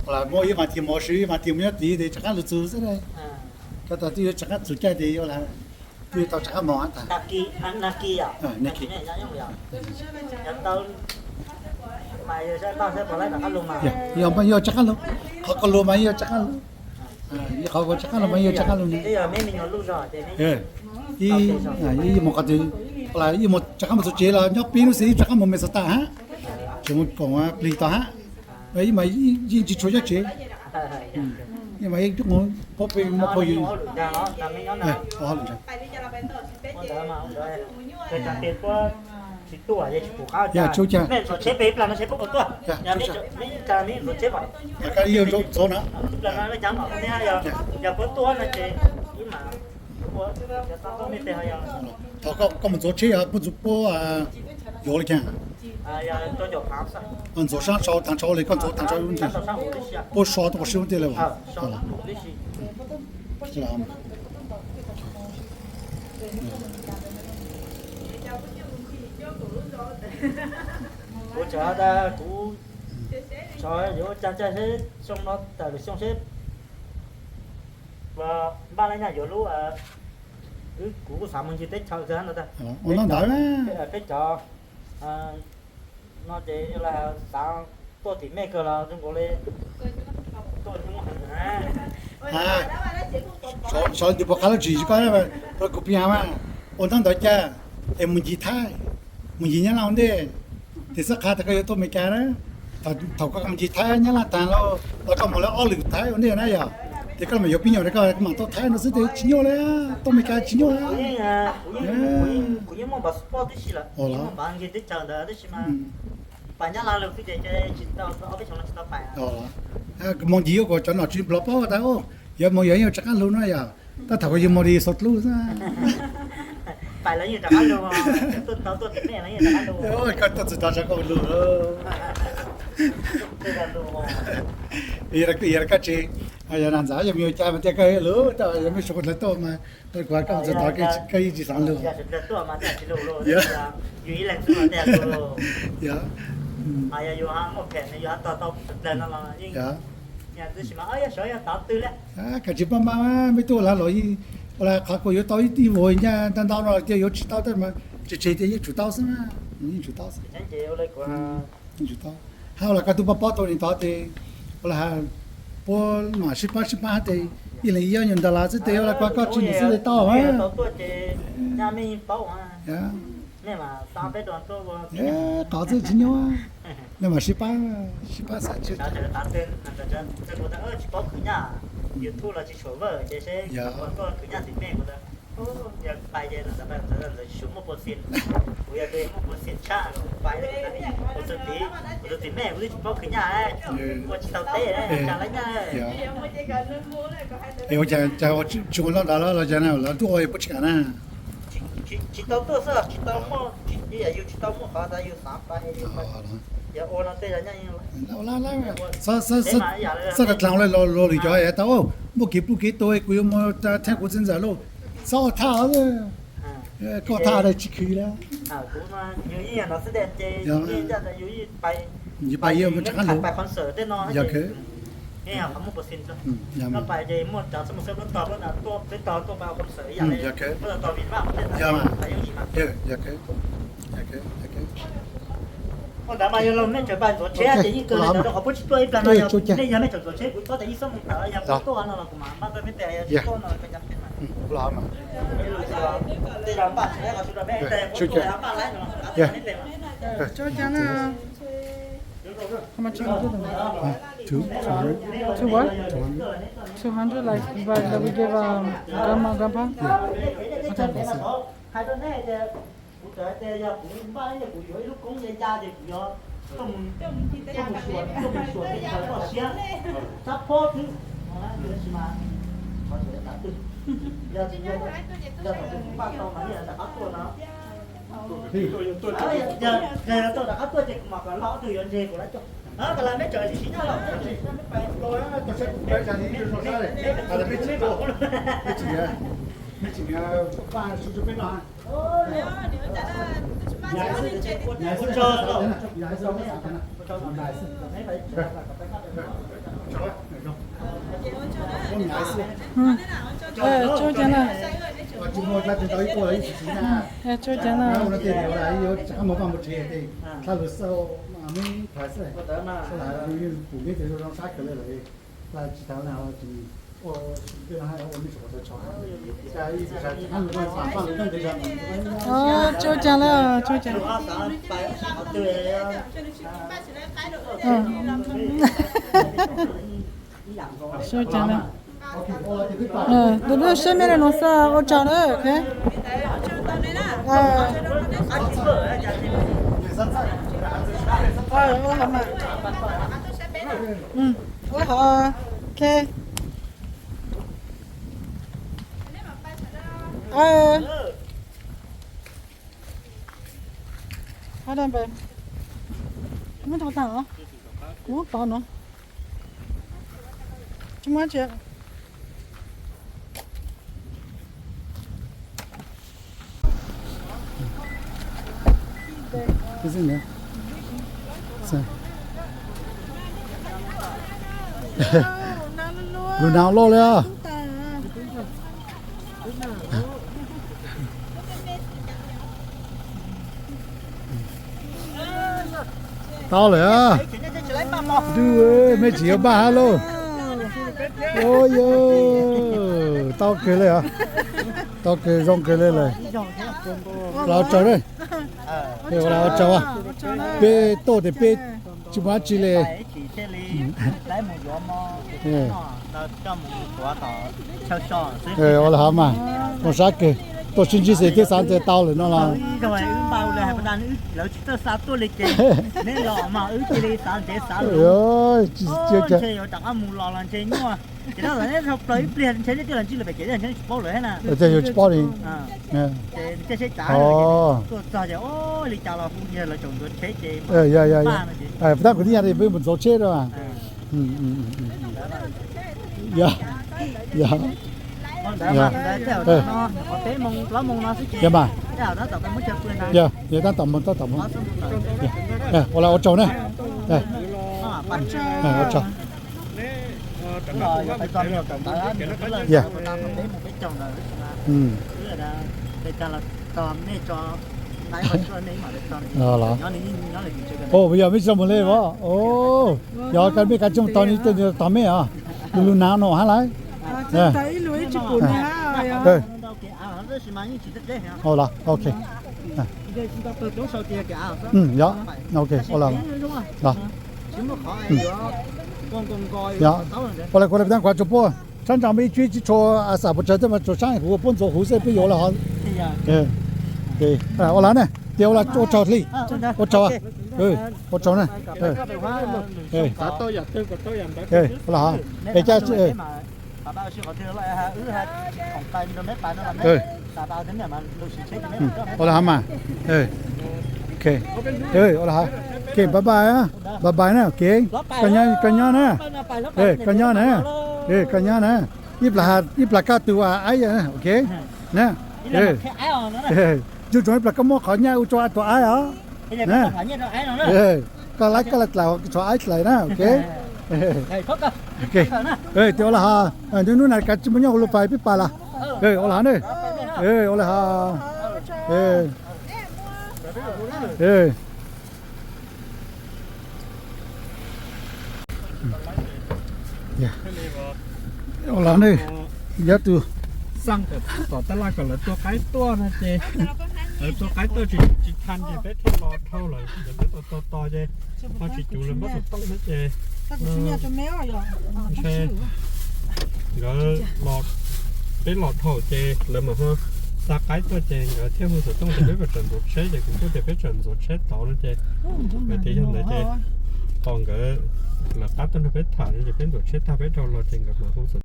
Muaj ib mas tig mov sw, ib mas tig mus nyob tid ces rov qab lug txug xwb. Ko tas twb yuav rov qab txug caij ces yuav twb yuav tau rov qab moog tas. Yog mas yuav rov qab lug, qhov koj lug mas yuav rov qab lug, qhov koj rov qab lug mas yuav rov qab lug. Ib mus qhov twg, ib mus rov qab mus txug tsev los nyob peb lub xwb, ib rov qab mus Minnesota hab, tseem mus koom plig tod hab. Ib mas yeej tsis tshua nyob tsev, ib mas pob peb muaj phooj ywg. Yog tsuj cas, ib yog ntxov na, thaum koj mus ntxuav tsheb yog puab ntxuav puab yuav li cas? Ntxuav sab sau tag sau li koj ntxuav tag sau ntag. Puab so tuaj ua si ua ntej li. Kuv tseem has tas kuv yuav ua cas cas seb xyoo no tawm lwm xyoo seb npaj lab nyaj yuav lub, kuv kuj xav mus ncig teb chaws kawg no tas. Peb cov no ces xav tuaj tim mej kawg los zoo nkaus li tuaj nyuaj heev. Sawv ntxov puas qab lub tsis koj, kuv pib has mas ua ntaub ntawv cas es mus ncig Thaib, mus ncig Nyab Laj ua ntej, ces xab qha tas koj yuav tuaj Amelikas na. Thaum koj mus ncig Thaib Nyab Laj tag los koj mus lawv ob lwm Thaib ua ntej na yog, ces koj mam yuav pib nyuam rau koj mam tuaj Thaib no xwb ces tsis nyuaj li, tuaj Amelikas tsis nyuaj li. Mus ncig yuav kom cov nom tswv Nplog paub tas yuav mus yog yeej rov qab lug no yog, tab thaum koj yuav mus li xaus dlub xwb. Koj tuaj txug tod tso koj lug. Yog koj tsis, yog nam ntxawm yog me nyuam cas mas tias koj lug, tab yog mej suav dlawg tuaj mas kuv has koj txug tod koj yeej tsis xav lug. Koj tsis pab maj, mej tuaj ua lag los ua lag qhov kuj yuav tau ib vog nyaj ntau ntau no tias yuav tsis tau tab mas tseg tseg tias yeej tsum tau xwb, yeej tsum tau xwb. Yeej tsum tau. Hab ua lag koj tub pab pob tau nim tod tes ua lag puab mam sib pab sib pab tes ib leeg ib ob nyuag ntawd los xwb tes ua lag koj koj tsis nim xwb tes tau. Qhov txwj tsis nyuaj, nej mam sib pab, sib pab xwb. Es ua cas tsis ua noj nrad los cas na, lawv tuaj ua puab tsis kam na. Tsis tau tuaj xwb, tsis tau muaj, yus tsis tau muaj qhov tas yus xav pais. Xav dlaag luag lwm cov tau muaj kev pluj kev tuag kuv yuav mus thaj kuv txiv ntxawm lauj, xob thaj, koj thaj tsis khwv li. Pais yog rov qab lug. Yog kawg. Yog kawg. Yog kawg. Yog kawg. Two, two hundred. Two what? Two hundred. Two hundred, like, but we give, um, grandma, grandpa? Yeah. Okay. Kuv txawm hais tias yog kuv npaj ces kuv yuav ib lub koob ya ya ces kuv yuav tuaj mus, tuaj mus xyuas, tuaj mus xyuas teb chaws toj siab, sab phob xwb. Tab sis mas qhov tseem tav twg, yog, yog thaum twg kuv npaj tau mas yeej rov qab tuaj no. Yog tuaj rov qab tuaj ces kuv mam kom los ob tug yuav ntseg kuv lawv tuaj. Koj los meb tseem tsis nyob los, meb tseem, meb tseem, meb tseem npaj su rau peb no. Ua tsaug, ua tsaug. Tsuas ceev na. Tsuas ceev na. Tsuas ceev na, tsuas ceev. Tsuas ceev na. Tus dub siab me no xwb, ua tsaug na. Ua hov, ok. Muab rau tas os. Kuv tod no. Tsis muaj tsi. Lus nas loj li. Tau lawm. Mej tsis yuav npaj hab lauj. Tau kawg li os. Tau kawg zoo kawg li lawm. Los tsaug. Ua tsaug. Peb tuaj tias peb tsis muaj dab tsi li. Ua li hov mas, zoo sab kawg, tuaj sib ntsib xwb twb xav tias tau lawm no los. Ces yus tsis paub li. Tab kuv tij nyas peb mus ntxuav tsheb rau. Yog mas, yog, yog tab tom mus, tab tom mus. Ua li ua tsaug na. Ua tsaug. Yog mej tsis mus li os. Yog mej kav tsij mus tog, tog mej os. Lus nas no hab lauj. Los, ok. Yog, ok, ua li. Ua li kuv le tab kuv tsuas puab sab ntsa mas ib tsub ib tsib tshua, a xav puas tsawg tej mas tsuas sab kuv puab ntxuav huv xwb peb yuav ua li hov. Ua li ne, ces ua li ua tsaug li. Ua tsaug, ua tsaug na. Ua li hov, es cas ua li hov mas. Ua li hov, bye bye, bye bye na, ok. Koj nyob na, koj nyob na, koj nyob na. Ib plag, ib plag koj tus aib, ok na. Tsuas tsuas ib plag koj muab qhov nyaj ua rau tus aib os. Koj laib koj laib dlaim, tshuav aib dlaim na, ok. Ces ua li hov, hnub no kav tsij mus nyob hauv lub fais peb pais los. Ua li hov ne. Ua li hov. Ua li ne, yog tus xaj tom tab laj kom lawv tua qaib tuaj no ces, lawv tua qaib tuaj tsis tsis tha ces peb thiaj los dhau lawm, lawv peb tos tos tos ces ho tsis cuv lawv npaj xov tooj no ces ntshe nkawd los, peb los dhau ces lawv mam ho xa qaib tuaj ces nkawd thiaj hu xov tooj ces peb mam tseem ntxuav tsheb ces kuv kuj tias peb tseem ntxuav tsheb tod no ces, tias yog ntawd ces tos nkawd lawv qab tuaj nrog peb tham no ces peb ntxuav tsheb tag peb dhau los ces nkawd mam hu xov